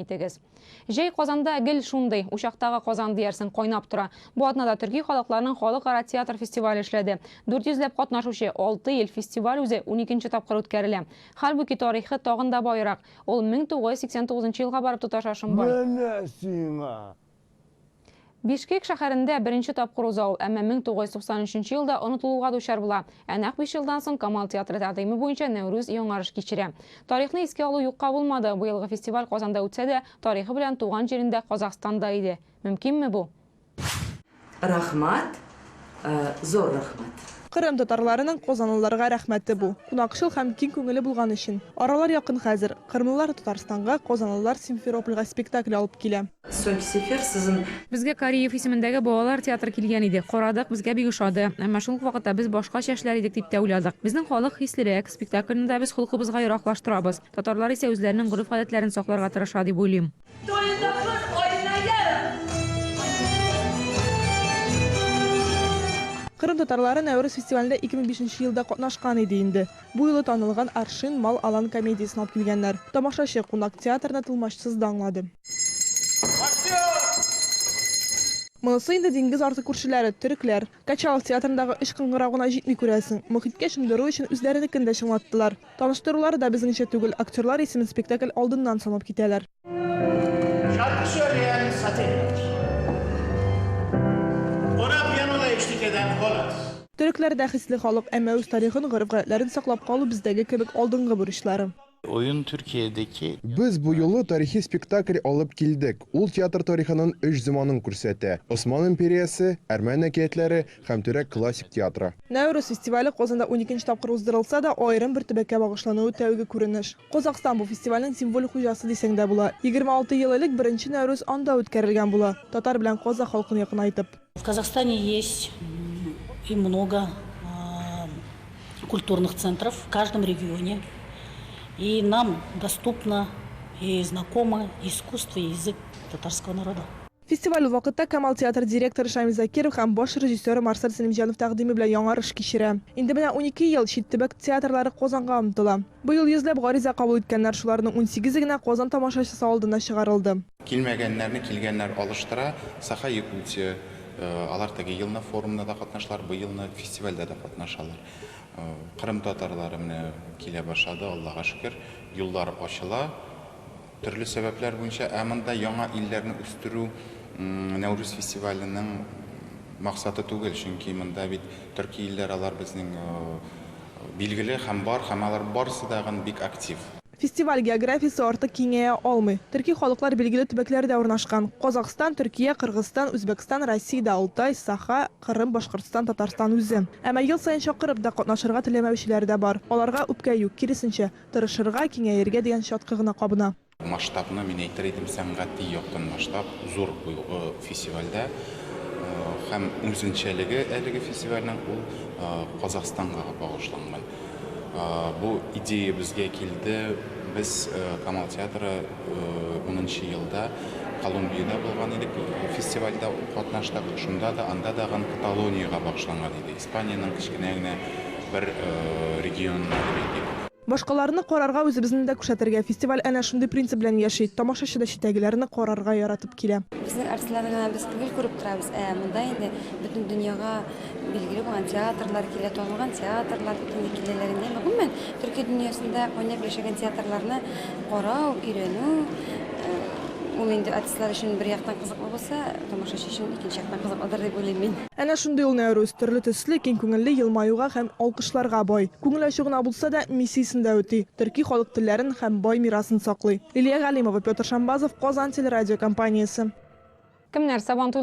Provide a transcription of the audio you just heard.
Итегез. Җәй Казанда гел шундый, учактагы казан диярсең, кайнап тора. Бу атнада төрки халыкларның халыкара театр фестивале эшләде. 400 ләп катнашучы, алты ел, фестиваль үзе уникенче тапкыр үткәрелә. Хәлбуки тарихы тагын да баерак. Ул 1989 елга барып тоташа Шомбай. Менә сиңа! Бишкек шәһәрендә беренче тапкыр уза ул, әмма 1993 елда онытылуга дучар була. Ә нәкъ биш елдан соң Камал театры тәкъдиме буенча Нәүрүз яңарыш кичерә. Тарихны искә алу юкка булмады, быелгы фестиваль Казанда үтсә дә, тарихы белән туган җирендә Казахстанда иде. Мөмкинме бу? Рахмат, зур рахмат. Кырым татарларының казанлыларга рәхмәте бу. Кунакчыл һәм киң күңелле булган өчен. Аралар якын хәзер. Кырымлылар Татарстанга, казанлылар Симферопольгә спектакль алып килә. Соңгы сефер сызын. Безгә Кариев исемендәге балалар театры килгән иде. Карадык, безгә бик ошады. Әмма шул ук вакытта без башкача эшләр идек дип тә уйладык. Безнең халык хислерәк, спектакльне дә без холкыбызга яраклаштырабыз. Татарлар исә үзләренең гореф-гадәтләрен сакларга тырыша дип уйлыйм. Туйдыкыз айна ярым! Кырым татарлары Нәүрүз фестивалендә 2005 нче елда катнашкан иде инде. Бу юлы танылган Аршин мал алан комедиясен алып килгәннәр. Тамашачы кунак театрны тылмачсыз да аңлады. Монысы инде диңгез арты күршеләре, төрекләр. Качалов театрындагы өч кыңгырау гына җитми күрәсең, мохиткә чумдыру өчен үзләренекен дә чыңлаттылар. Таныштырулары да безнеңчә түгел, актерлар исемен спектакль алдыннан санап китәләр. Şarkı söyleyen Satenler. Ona piyanoda eşlik eden Holat. Төрекләр дә хисле халык, әмма үз тарихын, гореф-гадәтләрен саклап калу бездәге кебек алдынгы бурычлары. Oyun Türkiye'deki. Без бу юлы тарихи спектакль алып килдек. Ул театр тарихының өч заманын күрсәтә, Осман империясе, әрмән әкиятләре һәм төрек классик театры. Нәүрүз фестивале Казанда уникенче тапкыр уздырылса да, аерым бер төбәккә багышлануы тәүге күренеш. Казахстан бу фестивальнең символик хуҗасы дисәң дә була. 26 ел элек беренче Нәүрүз анда үткәрелгән була, татар белән казах халкын якынайтып. В Казахстане есть и много культурных центров в каждом регионе. И нам доступно и знакомо искусство и язык татарского народа. Фестиваль ул вакытта Камал театры директоры Шамил Закиров һәм баш режиссеры Марсель Сәлимҗанов тәкъдиме белән яңарыш кичерә. Инде менә 12 ел чит төбәк театрлары Казанга омтыла. Быел йөзләп гариза кабул иткәннәр, шуларның унсигезе генә Казан тамашачысы алдына чыгарылды. Килмәгәннәрне килгәннәр алыштыра. Саха-Якутия, алар теге елны форумда да катнаштылар, быелны фестивальдә дә катнашалар. Кырым татарлары менә килә башлады, Аллага шөкер, юллар ачыла. Төрле сәбәпләр буенча. Ә монда яңа илләрне үстерү Нәүрүз фестиваленең максаты түгел, чөнки монда бит төрки илләр алар безнең билгеле һәм бар, һәм алар барысы дагын бик актив. Фестиваль географиясе артык киңәя алмый. Төрки халыклар билгеле төбәкләрдә урнашкан, Казахстан, Төркия, Кыргызстан, Үзбәкстан, Россиядә Алтай, Саха, Кырым, Башкортстан, Татарстан үзе. Әмма ел саен чакырып да катнашырга теләмәүчеләр дә бар. Аларга үпкә юк, киресенчә, тырышырга, киңәергә дигән чаткы гына кабына. Масштабны, мин әйтер идем, сәнгати яктан масштаб зур бу фестивальдә. Һәм үзенчәлеге әлеге фестивальнең ул Казахстанга багышланган. Бу идея безгә килде. Без Камал театры унынчы елда Колумбиядә булган идек, фестивальдә катнаштык. Шунда да, анда дагын Каталониягә багышланган иде. Испаниянең кечкенә генә бер регионына дип әйтик. Башкаларны карарга, үзебезне дә күрсәтергә. Фестиваль әнә шундый принцип белән яши. Тамашачы да читтәгеләрне карарга яратып килә. Безнең артистларны гына без гел күреп торабыз, ә монда инде бөтен дөньяга билгеле булган театрлар килә, танылган театрлар бит инде киләләр инде. Гомумән, төрки дөньясында кайнап яшәгән театрларны карау, өйрәнү, ул инде артистлар өчен бер яктан кызыклы булса, тамашачы өчен икенче яктан кызыклыдыр дип уйлыйм мин. Әнә шундый ул Нәүрүз, төрле төсле, киң күңелле, елмаюга һәм алкышларга бай. Күңел ачу гына булса да, миссиясен дә үти, төрки халык телләрен һәм бай мирасын саклый. Лилия Галимова, Петр Шамбазов, Казан телерадиокомпаниясе. Кемнәр Сабантуй.